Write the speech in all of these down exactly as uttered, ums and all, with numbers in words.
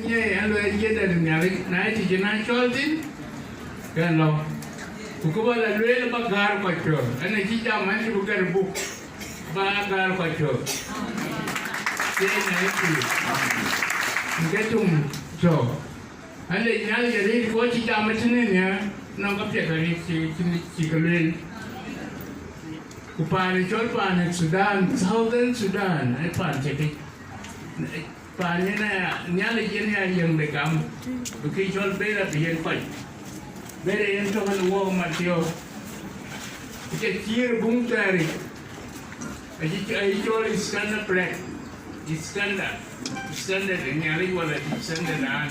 Yen lueel yen dɛ̈t Nhialic, na ye tic na cɔl thïn, ke lɔ. Ku kë bä lɔ lueel bä gäär kɔc piɔ̈ɔ̈th, ɛn acï jam an, cï bï gɛ̈r buk, bä gäär kɔc piɔ̈ɔ̈th. Yen na ye tic, ke tum tɔ̈. An, lec Nhialic arëët, ku acï jam ë tënë nhial, nɔŋ ka piɛth arëët cï, cï, cï ke lueel. Ku paan ë cɔl paan ë Thudan, Southern Sudan, ë paan cï tïc. Paan yen aya, Nhialic yen aya yiëŋde gam, bï kë cɔl Bera bï yen kɔc. Bera yen tök ënë wɔɔk Mathiu. Ku ca cïïr ë buŋ thɛɛr yic, acï, acï cɔl Iskander Black. Iskander, Iskander de Nhialic wala Iskander de an?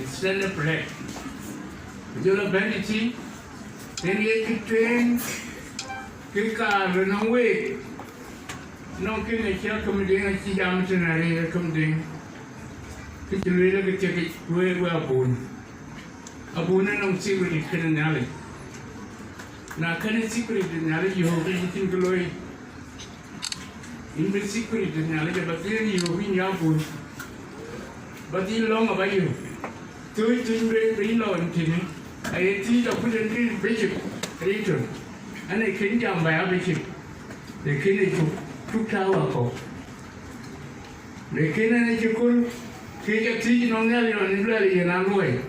Iskander Black. Ku jɔl a bɛ̈n ë tïŋ, yen ye kë tueŋ, kë kaar ënɔŋ week. Nɔŋ kën acï akëmdeŋ acï jam tënë arëër akëmdeŋ, kë cï lueel ke thiëkic wëë wëë abun. Abun ë nɔŋ secret kënë Nhialic. Na kënë secret Nhialic yöök ke yïn cïn kë looi. Yïn bï secret Nhialic aba dhil yöök yïn ya abun. Ba dhil lɔ̈ŋ aba yöök. Thööc thööc bï, bï lɔ ëntïnë, aye thiëc akut en kë bishop Riton. An, ee kën jam ba ya bishop, ee kën ee cuk, cuk tääu akɔ̈u. Lakin en acï kööl, kë ca thiëc nɔŋ Nhialic ɣɔn ë luɛɛl yen aa luɔi,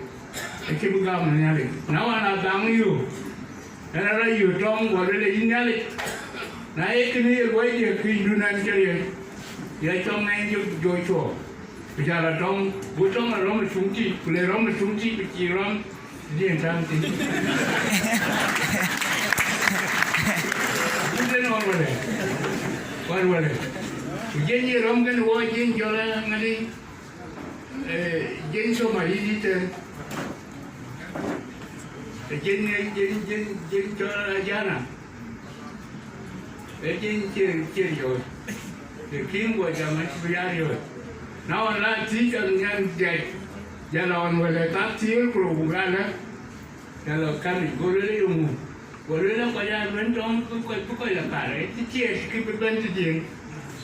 acï bï gam ë Nhialic. Na ɣɔn aa dhaŋ yöök, en aa rɔt yöök tɔŋ, wɔ lueel ayï Nhialic. Na ye kënë ye luɔi diëk, kë yïndun ɛn cï riëëc, ya cɔŋ ɛn jɔ, jɔ cuɔɔk. Ku jal a tɔŋ, buk tɔŋ a rɔm ë cuŋ tïc, ku le rɔm ë cuŋ tïc, ku cïï rɔm diën taŋ tïc. Buk den ɣɔn wëlë, ɣɔn wëlë. Ku jiëny ye rɔm kën wɔ jiëny jɔl a ŋadï, eh, jiëny thoma yï yï tën. Eh, jiëny, jiëny, jiëny, jiëny cɔl a jana. Ee cïn cier, cier yööc, të kïn guɔ jam acï bï ya riööc. Na ɣɔn la thiëc an, nyan diac, jal ɣɔn wël ë thap thiëër ku rou, buk la lɛ̈k, jal ɣɔn kamic, go lueel ë yeŋu? Go lueel ë kɔc aa luɛ̈n tɔŋ bï kɔc, bï kɔc la kaar, ee cï ciɛɛc kï bï bɛ̈n tëdiën,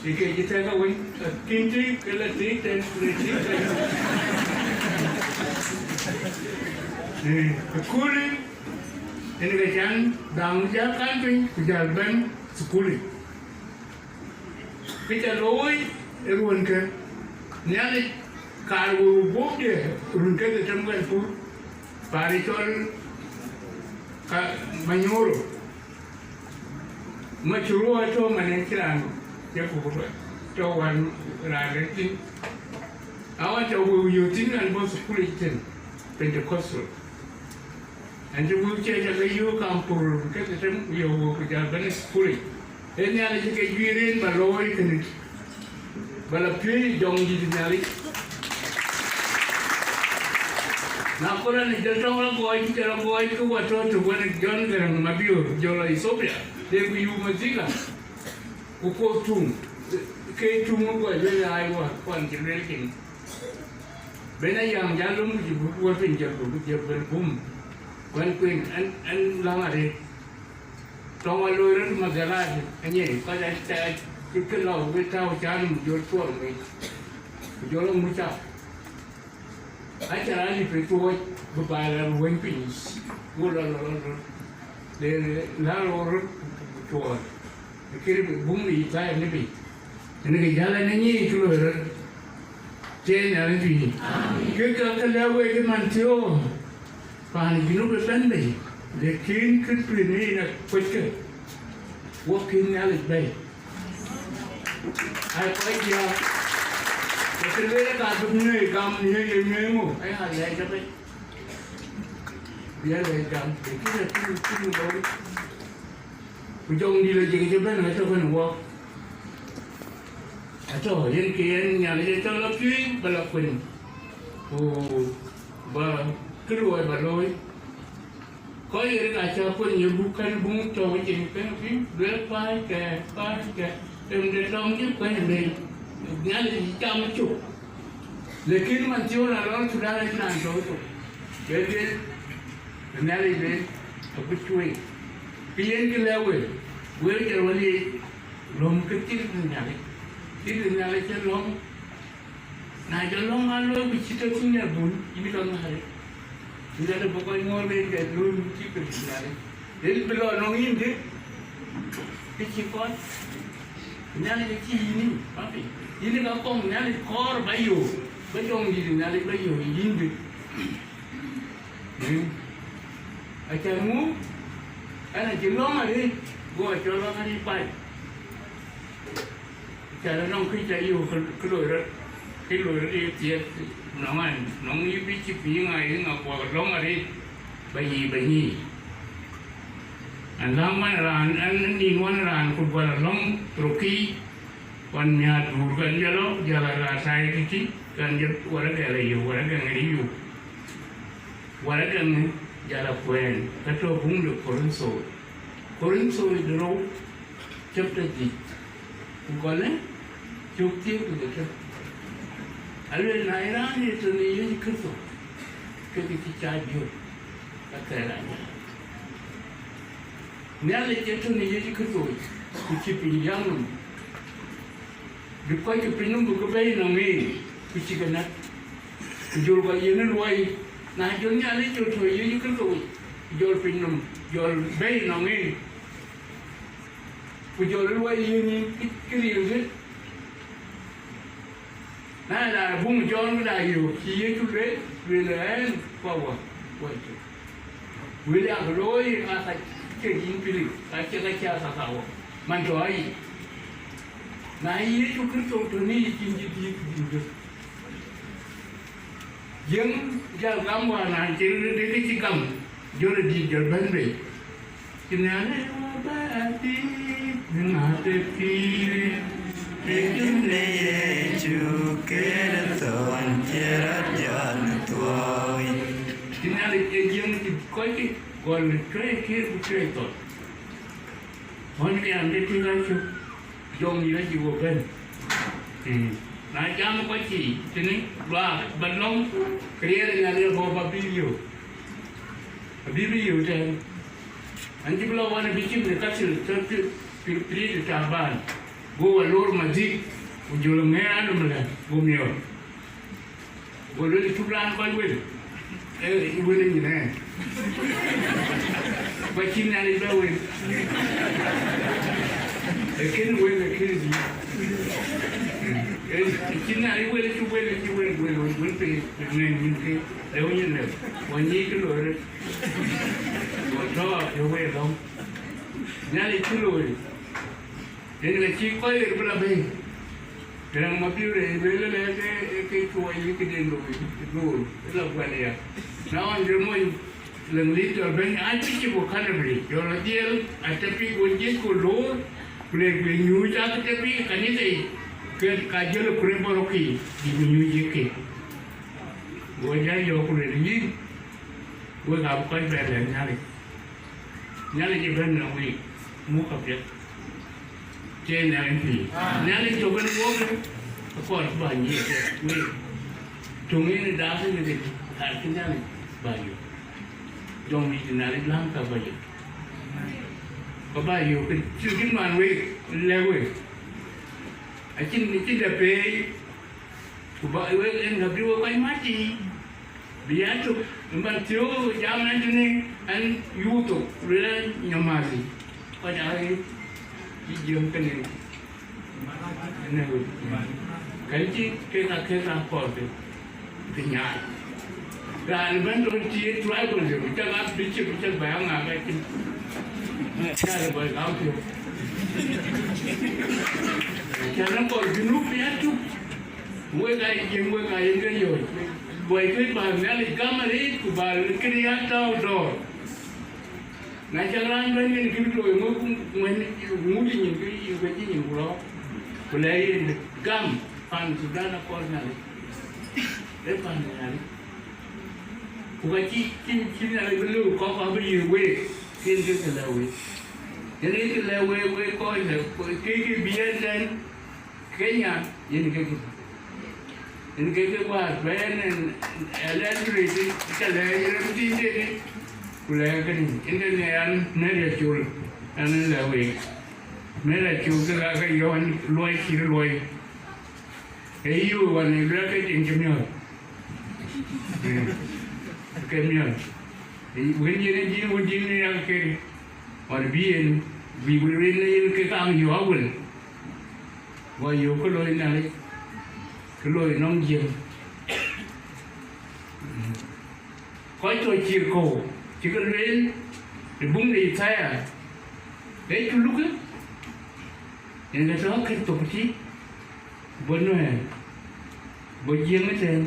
ë ke cï tɛ̈k awën, akïn tï ke la thiëc tɛ̈n ku le thiëc tɛ̈n. Ee, ëköölë, yen ke can dhaŋ jäl kan piny, ku jäl bɛ̈n thukul yic. Kë ca looi ë ruɔ̈nkë, Nhialic kaar wëu guöpdiɛ̈, run kedhie tëm wɛl pur, paan ë cɔl ka Manyoro. Macurua tɔ̈ man ë cï raan ye ku tɔ̈ wan raan rɛ̈t thïn. Awën tɔ̈ wëu yöök thïn an, bɔ̈ thukul yic thïn, Pentecostal. Ɛn cï wëu ciɛɛc ake yöök kam pur ke ke tem ku yöök wëu ku jal bɛ̈n ë thukul yic. Ee Nhialic ke juiir en ba looi kënë, ba la piööc ë jɔŋdït Nhialic. Na kɔn raan ë jɔl tɔŋ rɔt gɔɔc, cï jɔl rɔt gɔɔc, ke wɔ tɔ̈ tök wën ë John Garang Mabior, jɔl lɔ Ethiopia, le ku yum Maziga, ku kuɔth tuŋ, ke tuŋ ë guɔ lueel ai wä, kuan cï lueel kën. Ben a yam jal lom ku cï buk wär piny jɔl ku jɔl bɛ̈n bum. Kuɛn kuën, ɛn, ɛn läŋ arëët. Tɔŋ a loi röt madhalaat, anyɛ, kɔc a cɛ, cï kë lɔ, wek tääu can, mu jɔl cuɔl ŋic. Ku jɔl ŋu cak. Aca raan lip ë tuɔɔc, bï baai rɛl wëny piny. Ku lɔ, lɔ, lɔ, lɔ. Le, le, la röt, ku cuɔl. Kërë bï bum yic thai në piny. Ënë ke jäl ɛn ë nyic kë loi röt. Tiɛɛl Nhialic tui. Kë ka ke lɛ̈k wek ë man thiöör, paan ë Junub ë bɛ̈n bei, lakin kë tui në yen akuöckë, wok kïn Nhialic bɛ̈i. Ai kɔc diäk, ke të lueel ka bï nyuëëc gam nyuëëc ë nyuëëc ŋö, aya lɛc abɛ̈i. Bï ya lɛc gam, lakin akïn, akïn looi. Ku jɔŋdït lɔ jëk cï bɛ̈n atɔ̈ kënë wɔk. Atɔ̈, yen ke yen Nhialic ë cɔl lɔ piööc ba lɔ kuën. Ku ba kë luɔi ba looi. Kɔc ɣer ka cä kuën ye buk kɛn buŋ tɔ̈u cin kën piny, lueel paackɛ, paackɛ, em de tɔŋ cï kuën ë mei. Nhialic cam cök. Lakin man thiöör alɔɔr Thudan acïn raan tɔ̈u thok. Ke lueel, Nhialic lueel, abï cuëëc. Kë yen kë lɛ̈k wek, wek jɔl wä liec, lɔ̈m kë cït Nhialic. Cït Nhialic cï lɔ̈m, Na jɔ lɔ̈ŋ aa looi ku cï tɔ̈ thïn adhun, yïn ka ŋäär. Nhialic bï kɔc ŋɔ̈ɔ̈r ke ke looi nu cï piŋ Nhialic. Lel bï lɔ nɔŋ yïn dï, kë cï kɔc. Nhialic acï yïn yïn, papi. Yïn ka kɔŋ Nhialic kɔɔr ba yök, ba jɔŋdït Nhialic ba yök yïn dï. Mm. Acan ŋu, ɛn acï lɔ̈ŋ arëët, go acɔl lɔ̈ŋ arëët pai. Acan anɔŋ kë ca yök kë, kë loi rɔt, kë loi rɔt ye thiëëth nɔŋ an, nɔŋ yï bï cï piŋ ŋa yï ŋa kuɔk lɔ̈ŋ arëët, ba yï ba nyïï. An läŋ man raan, an nïn wan raan ku guɔl alɔ̈ŋ rokii, wan miäät duur kan jɔl lɔ, jɔl a raat thai tïtï, kan jɔl waragɛ la yök, waragɛ ŋic yök. Waragɛŋ jal a kuɛɛn, ka tɔ̈ buŋ de Korintho. Korintho de rou, chapter dhïc, ku gɔlë cök thiëër ku dhetem. Aluel na ye raan ye tɔ̈ në Yecu Kërtho, ke kë cï caac jɔt, ka thɛɛr aa nyaai. Nhialic ye tɔ̈ në Yecu Kërtho, ku cï piny liääŋ nɔm. Bï kɔc ke piny nɔm bï ke bɛ̈i nɔŋ en, ku cï ke näk. Ku jɔl kɔc yen ë luɔi, na jɔl Nhialic jɔl tɔ̈ Yecu Kërtho yic, ku jɔl piny nɔm jɔl bɛ̈i nɔŋ en, ku jɔl ë luɔi yen yïn kë, kë ril dït. Na la buŋ Jɔn bï la yök, cï Yecu lueel, lueel ë ɛn, kua wä, wä cök. Wël yak looi aa ka cï yïn pilik, ka cï ka cï aa ka ka wä, man tɔ̈ ayic. Na Yecu Kërtho tɔ̈ në yic, yïn cï dïït dhïn döt. Yen jal gam wään an cïn de kë cï gam, jɔl ë dïït jɔl bɛ̈n bei. Cïn ŋa le wä bä dïït, ŋa të pïïr, ë jön de Yecu Kërtho an cï rɔt jɔt në thuɔɔu. Cïn ŋa le ë jiëŋ cï kɔc kë gɔl në cuɛ̈i kër ku cuɛ̈i thɔn. Ɣɔn ke an de tïŋ acök, jɔŋ yïn acï wo bɛ̈n. Mm. Na jam kɔc cï tënë luaak ba lɔ̈ŋ, ke riɛɛr ë Nhialic abɔ̈ ba bï yök. Abï bï yök tɛ̈n. An cï bï lɔ wan abï cïk në kathil tɔ̈ pï-, pï-, pïïr ë Taban. Go wa lor madhik, ku jɔl ŋɛɛr anɔm lɛ̈k, go miɔɔr. Go lueel cuk raan kɔc wel, ee, wël ë nyin ɛn. Ba cïn Nhialic bɛ wel. Ee kën wel, ee kën dïït. Ee, cïn Nhialic wel, cuk wel, cï wel, wel, wel, wel piny, piny ŋɛny nyin ke, lëu nyin lëu. Wa nyic kë loi rɔt. Go tɔ̈ apiɔ̈u wei lɔ̈ŋ. Nhialic cï looi. Yen ka cï kɔc ɣer bï la bei. Gɛ̈ɛ̈ŋ mabiöör ë lueel ëlë ke, ke cuɔɔc yï këden looi, loor, ë la guɛl aya. Na ɣɔn ke mony lëŋ lith jɔl bɛ̈ny Archbishop of Canterbury, jɔl la dhiɛl atëpik wo jiëc ku loor, ku le ku nyuuc akëtëpik ë kanitha yic, ke ka jɔl ë kurë bɔ̈ rɔt kï, bï ku nyuuc yïk kë. Go jai yɔ̈ɔ̈k ku lueel yïn, wek abï kɔc bɛ lɛ̈k Nhialic. Nhialic ëbɛ̈n në week, muk apiɛth. Cie Nhialic pïïr. Nhialic tök en wok, akɔɔr bä nyiëë ke week. Töŋ en ë daak en ke, kaar cï Nhialic bä yök. Jɔŋdït Nhialic läŋ ka bä yök. Ka bä yök, ke cï, cï man week, lɛ̈k week. Acïn, acïn dɛ peei, ku bä wek en ka bï wek kɔc mac yiic. Bï ya tök, ëmɛn thiöök jam ɛn tënë ɛn yuuth thok, lueel ɛn nyamathi. Kɔc aa ɣet cï jiëëm kënë ënë ɣöt. Kɛn cï kek a kek a kɔɔr ke, ke nyaai. Raan ëbɛ̈n tɔ̈ cï ye tribalism, cak a bishop, cak bɛ a ŋa ka cïn. Cak bɛ gam piɔ̈u. Cak na kɔɔr Junub bï ya tök. Wek aa yen, wek aa yen ke yɔ̈ɔ̈c. Luɔi kë bä Nhialic gam arëët, ku bä kënë ya tääu dɔ̈ɔ̈r. Na cak raan bɛ̈n yen kë bï looi, ŋö, ŋö, ŋö, ŋut nyin kë, ŋö cï nyin ku lɔ. Ku lɛ̈k yen gam, pan Thudan akɔɔr Nhialic. Ee pan Nhialic. Ku ka cï, cï, cï Nhialic bï lëu kɔ̈k abï yiëk week, yen ke ke lɛ̈k week. Yen ke ke lɛ̈k week, wek kɔc lɛ̈k, ke ke bï yen tɛ̈n. Kenya, yen ke, yen ke ke wäär bɛ̈n ɛn electorate, cä lɛ̈k rem tïŋ tëde, ku lɛ̈k kënë, yen ke ŋɛ̈ɛ̈n Mary Acol, ɛn ë lɛ̈k week. Mary Acol ke ka ke yɔ̈ɔ̈ny luɔi cït luɔi. Ee yï wën ë luɛɛl ke tiŋ cï miɔ̈ɔ̈c. Ke miɔ̈ɔ̈c. Wën yen ë dïn, wën dïn ë yak keri. Wën bï en, bï wël yen ke kaŋ yök awël. Wä yök kë loi Nhialic, kë loi nɔm jiëŋ. Kɔc tɔ cïï kɔ̈u cï ke lueel ë buŋ de Yithaya, ee cï lukë, yen ke tɔ kek thok tï, ku bɔ̈ Nuɛɛr, ku bɔ̈ Jiëŋ ëtɛ̈ɛ̈n,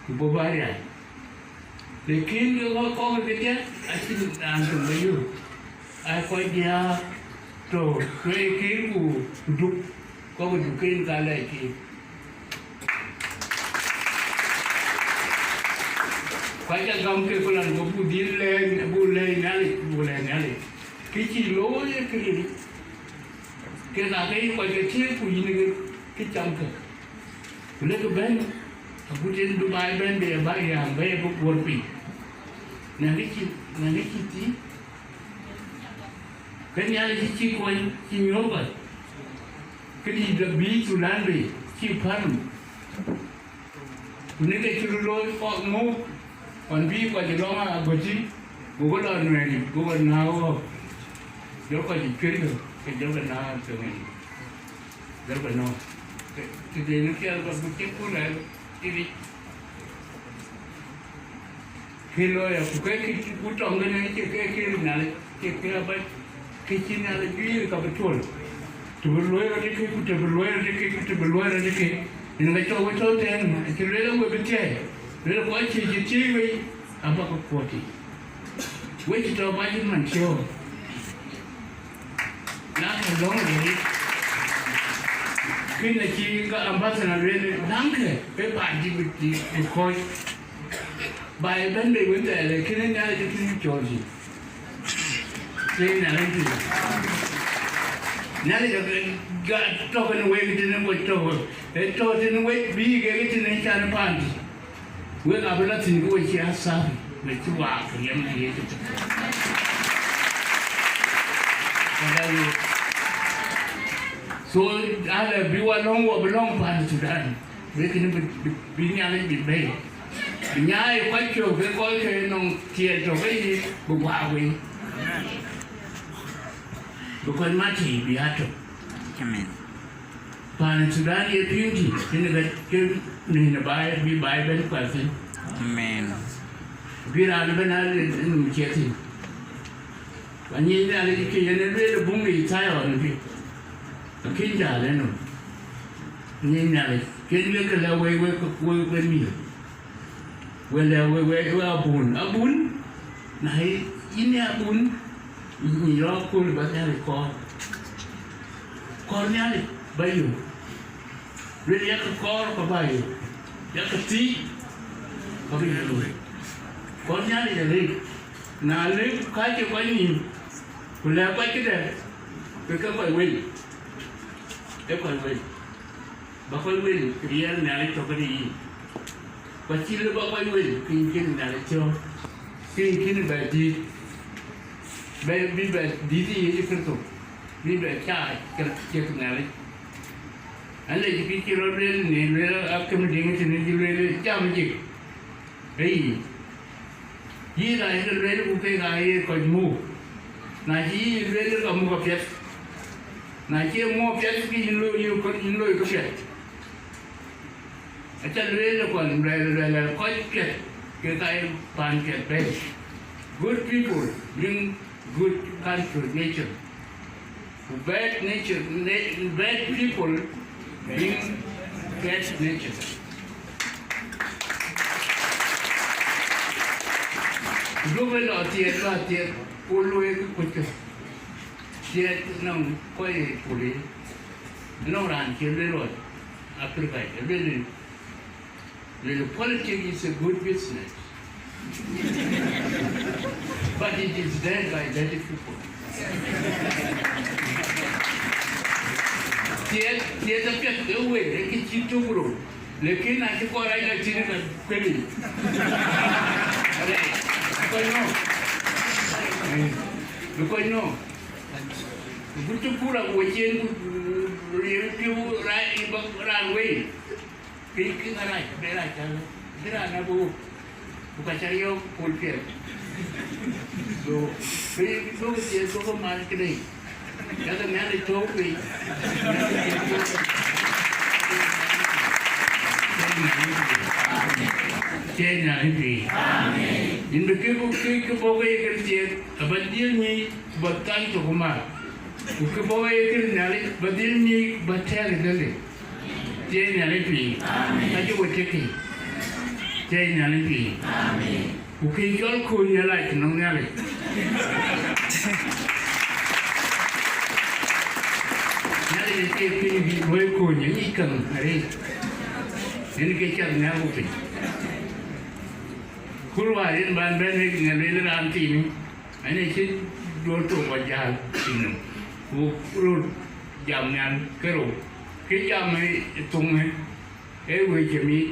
ku bɔ̈ Barial. Lakin ke kɔc kɔ̈k kedhie acïn raan töŋ ke yök, aa kɔc diäär tɔ tueekï ku duk, kɔ̈k duk ke yen ka lɛɛckï. Ku aca gam ke ku lan, ku buk dhil lɛɛc, buk lɛɛc Nhialic, buk lɛɛc Nhialic. Kë cï looi ë këriëëc, kek aake yï kɔc ke thiëëk, ku yïn ke kë cam kë. Ku lek bɛ̈n agut en Dubai bɛ̈n, bï ë bäk riääk bɛ̈ɛ̈i bï kuɔ̈r piny. Nɛ̈ŋ kë cï, nɛ̈ŋ kë cï thïn. Ke Nhialic cï kuɔny, cï nyuɔ̈th kɔc. Këdï dap bï Thudan bei, cï päl. Ku në ke cï röt looi kɔc muk, ɣɔn bï kɔc lɔŋ agötï, gokï lɔ Nuɛɛric, gokï nääk ɣɔ̈k. Jɔl kɔc cuëtkë, ke jɔlkï nääk töŋ yic. Jɔlkï nɔ̈k. Ke, ke den piɛth kɔc, ku cï ku lɛ̈k tïric. Kë looi, ku ke, kë, ku tɔŋ kënë, cï ke, kë Nhialic, cï ke abac, kë cï Nhialic juëc ka bï tuɔl. Të bï luɔi rɔt ke, ku të bï luɔi rɔt ke, ku të bï luɔi rɔt ke. Yen ka cɔk we tɔ tɛ̈ɛ̈n, acï lueel we bï thiëëc. Lueel kɔc cï, cï thiëëc wei, abäk kuɔ̈t yic. We cï tɔ bac man thiɔ̈k. Na ka lɔ̈ŋ de, kënë cï ka ambassador lueel, daŋkë, pe paan cï bï, bï, bï kɔc. Ba ë bɛ̈n bei wën thɛɛr, kënë Nhialic ë tïŋ cɔɔl cï. Ke Nhialic tïŋ. Nhialic ë ga tɔ kënë wek tënë wek tɔ wek. Ë tɔ tënë wek bï kek tënë can paan cï. Wek abï lɔ thïn ke we cï asafi, we cï waak riɛm në Yecu. So, alë bï wa lɔ̈ŋ, wa bï lɔ̈ŋ paan Thudan. Wek kënë bï, bï, bï Nhialic bï bɛ̈i. Bï nyaai kɔc cök ke kɔc ke nɔŋ tiɛɛl tɔ ke yï bï waak wei. Bï kɔc mat tï bï atök. Amen. Paan Thudan ye piŋ tï, kënë ke, ke nïn ë baai, bï baai bɛ̈n kuɛth thïn. Amen. Bï raan ëbɛ̈n aa lël ë nɔm ciɛth thïn. Ku anyic Nhialic ke yen ë lueel ë buŋ de Yithaya ɣɔn bï, akïn jäl ë nɔm. Anyic Nhialic, ke lueel ke lɛ̈k wek, wek, wek, wek mïth. Wek lɛ̈k wek, wek, wek abun, abun, na yï, yïn ee abun, yïn rɔt kööl ba Nhialic kɔɔr. Kɔɔr Nhialic ba yök. Lueel yak kɔɔr ka ba yök. Yak thiëc ka bï yök. Kɔɔr Nhialic arëët. Na lëk kääc kɔc nïïm, ku lɛ̈k kɔc këdë, ke ke kɔc wël. Ee kɔc wël. Ba kɔc wël riɛl Nhialic tɔ këde yïn. Ku acï lëu ba kɔc wël, ke yïn cïn Nhialic cɔ̈ɔ̈k, ke yïn cïn bɛ dïït, bɛ, bï bɛ dïït ë Yecu Kërtho, bï bɛ caac ke ciëk Nhialic. Alec kë cï rɔt lueel në lueel akëm diŋ tënë cï lueel jam jik. Ëyi, yïn aa ye lueel ku kek aa ye kɔc muk. Na cï yï lueel ka muk apiɛth. Na cï muk apiɛth ke yïn loi, yïn kɔc, yïn loi këpiɛth. Aca lueel ë kɔn luɛl, luɛl, luɛl kɔc piɛth kek aa ye paan piɛth bɛ̈ɛ̈i. Good people bring good country, nation. Ku bad nature, na-, bad people bring bad nature. Ku duɔ̈kë lɔ thiëëth, lɔ thiëëth, ku luɔi kë kuckë. Thiëëth nɔŋ kɔc ë pul ë, nɔŋ raan cï lueel ɣɔn Africa, ë lueel, lueel, politics is a good business. But it is done by dirty people. Thiëëth, thiëëth apiɛth ke wël, ee kë cï tök rou. Lakin na cï kɔc rac lɔ thïn, ka kuël yic. Arɛɛc, bï kɔc nɔ̈k. Bï kɔc nɔ̈k. Ku cï pur awuɔ̈c yen ku, Riëëu piu raan, bä raan wei. Kë, kë ŋa rac, be rac cä lɔ. Bï raan abï wok. Ku ka cä yɔ̈ɔ̈k pol piɛth. So, bï, bï duɔ̈k thiëëth duɔ̈k mal këdë. Yak Nhialic tɔ̈u piny. Cie Nhialic piny. Yïn bï kë, kë, kë bɔ̈ ke ye kën thiëëth, abä dhil nyic, ku bä thany tök mal. Ku kë bɔ̈ ke ye kën Nhialic, bä dhil nyic, bä tɛ̈ɛ̈k ë dhëlde. Cie Nhialic piny. Ka cï we tiëkkï. Cie Nhialic piny. Ku kë cɔl kööny ë lac nɔŋ Nhialic. Nhialic acie piny bï luɔi kööny, aŋic käŋ arëët. Yen ke cath nhial ku piny. Ku ruääi yen ban bɛ̈n wek ŋɛ lueel raan thiinë, ënë cï duɔ̈ɔ̈r thok bä jäl piny nɔm. Ku röt jam nhial kerou. Kë jam ë thoŋë, ee wëi cï mic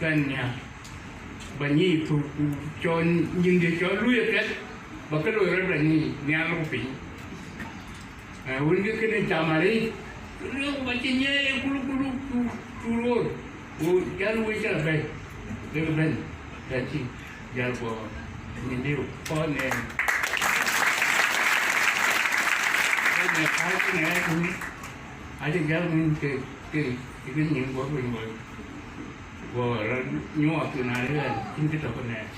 kɛn nhial. Bä nyic thuk, ku cɔn nyin de cɔl luui apiɛth, bä ke loi rɔt bä nyic nhial ku piny. Ee, wën ke kënë cam arëët, riɔ̈k bä cï nyiɛɛi ë kulu, kulu, ku, ku roor, ku jäl wec cä bɛ̈i, ke bɛ̈n, bɛ̈n tïŋ, jäl guɔ nyin diu, kɔn ë, kɔn ë, kɔn ë, acï jäl ŋïn ke, ke, ke nyin guɔ piny guɔ, guɔ rɔt nyuɔɔth, ku na ëlɛn, cïn kë tɔ̈ ke nɛɛk,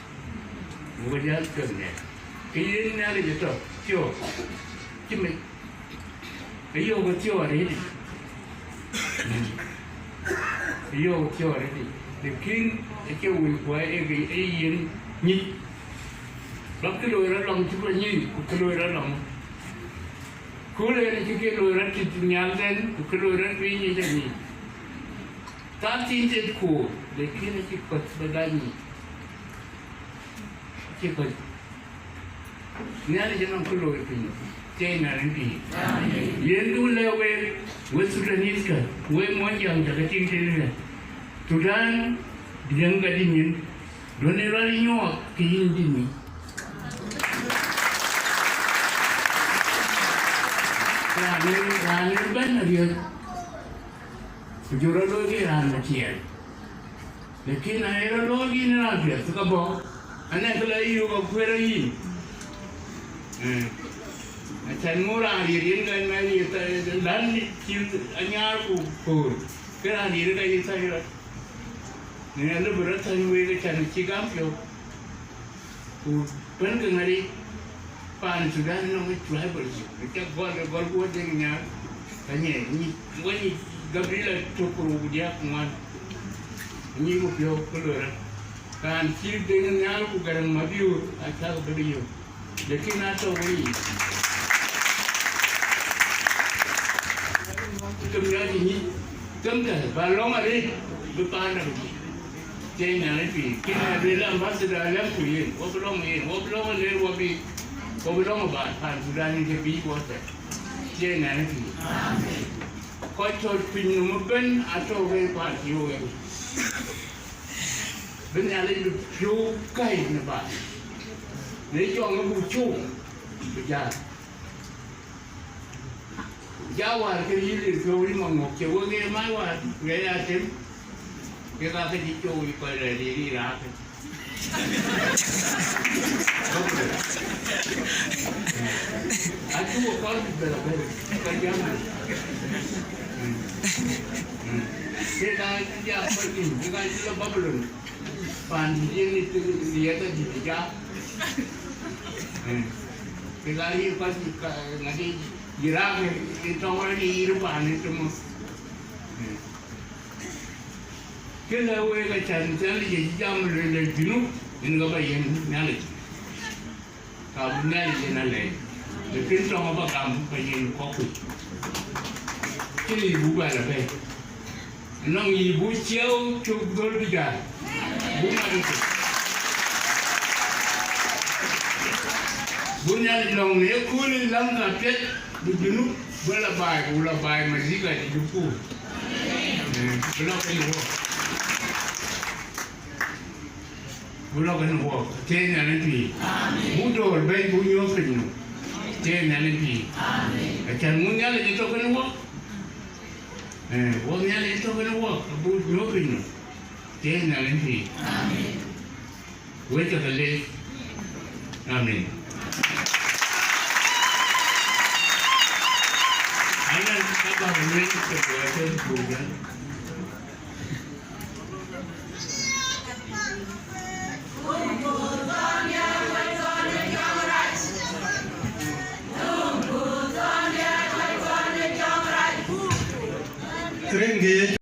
guɔ jäl piɔ̈th nɛɛk. Ke yen Nhialic ë tɔ̈, thiɔ̈k, cï mec. Ë yöök ë thiɔ̈k arëëtic. Ë yöök ë thiɔ̈k arëëtic. Lakin acie wëi kuɔ ee ke, ee yen nyic. Bä kë loi rɔt lɔŋ cï bä nyic, ku kë loi rɔt lɔŋ. Ku ëlë yen acï ke loi rɔt tit nhial tɛ̈n, ku kë loi rɔt piny nyic anyic. Thaa thiin tet koor, lakin acï kɔc bä dac nyic. Acï kɔc. Nhialic anɔŋ kë looi piny, cie Nhialic piny. Yen du lɛ̈k wek, wek Sudanese kä, wek Muɔnyjäŋ cä ke tïŋ tënë. Sudan, diëŋ ka dï nyin, duɔ̈në rɔt nyuɔɔth ke yïn dï nyin. Raan ë, raan ë bɛ̈n ariëth. Ku jɔ rɔt looi ke raan ë tiɛɛl. Lakin na ye rɔt looi ke yïn raan piɛth, ke bɔ̈, anɛn kë lɔ yï yök akuër ë yïn. Ee. Acän ŋö raan riëëc yen gäny mɛn ye thäi, län cï anyaar ku köör, ke raan riëëc ka ye thäi rɔt. Në alëbï rɔt thäny wek, acän cï gam piɔ̈u. Ku bɛ̈n ke ŋäri, paan Sudan nɔŋ tribalism, cä gɔl, gɔl ku wä dek nhial, ka nyiɛc, nyic, wä nyic gabila tök ku rou ku diäk ku ŋuan, nyic ku piɔ̈u ke loi rɔt. Raan cï dek nhial ku Garaŋ Mabiöör, acäk bï yök. Lakin atɔ̈ wei yic. Kem ya cï nyic, kem kë, ba lɔ̈ŋ arëët, bï paan däk. Cie Nhialic pïïr, kën ë lueel ambassador alɛ̈m ku yen, wɔ bï lɔ̈ŋ yen, wɔ bï lɔ̈ŋ ë ler, wɔ bï, wɔ bï lɔ̈ŋ ë baai, paan Sudan ë ke bï wɔ thɛɛr. Cie Nhialic pïïr. Kɔc tɔ̈ piny nɔm ëbɛ̈n atɔ̈ ke paan cï wɔ yen. Bï Nhialic bï piɔ̈u gäi në baai. Në jɔŋ ë buk cöök, bï jäl. Ja wäär ke yï lir piɔ̈u yï maŋ ŋɔ̈k, cie wek ŋeer mac wäär, ŋeer ya tem, kek aa ke cï cöök yï kɔc rɛɛr lir yï raak. Acuk kɔɔr bï bɛ̈n abɛ̈n, ka jam. Kek aa cï jam kɔc piny, kek aa cï lɔ Babilon. Paan dït yen ë riɛth adït ë jak. Kek aa yï kɔc ŋadï, yï raak ë tɔŋ rɔt yï yïr paan ë tëmö. Kë lë wek acän Nhialic acï jam lueel ë Junub, yen ke bä yiɛ̈n Nhialic. Ka bï Nhialic yen alɛɛc, lakin tɔŋ abä gam ka yen kɔ̈k kuc. Cïn yic buk bɛ lɔ bɛ̈i. Nɔŋ yic buk ciɛɛu cök dhöl bï jäl. Buk mat ëtök. Buk Nhialic lɔ̈ŋ në yekööl ë läŋ ka piɛth bï Junub bï lɔ baai, ku lɔ baai madhika cï Junub kuur. Ee, bï lɔ keny wok. Bï lɔ keny wok, thieei Nhialic pïïr. Buk döör bɛ̈ny, buk nyuɔ̈th piny nu, thieei Nhialic pïïr. Acän ŋu Nhialic ë tök keny wok? Eh, wok Nhialic tɔ̈ kenë wok, abuk nyuɔ̈th piny nɔm. Thiëëc Nhialic pïïr. Wek cä ke leec. Amen. Ayen ka bä lueel ke duɔɔc ke buk ë. Rin ke ye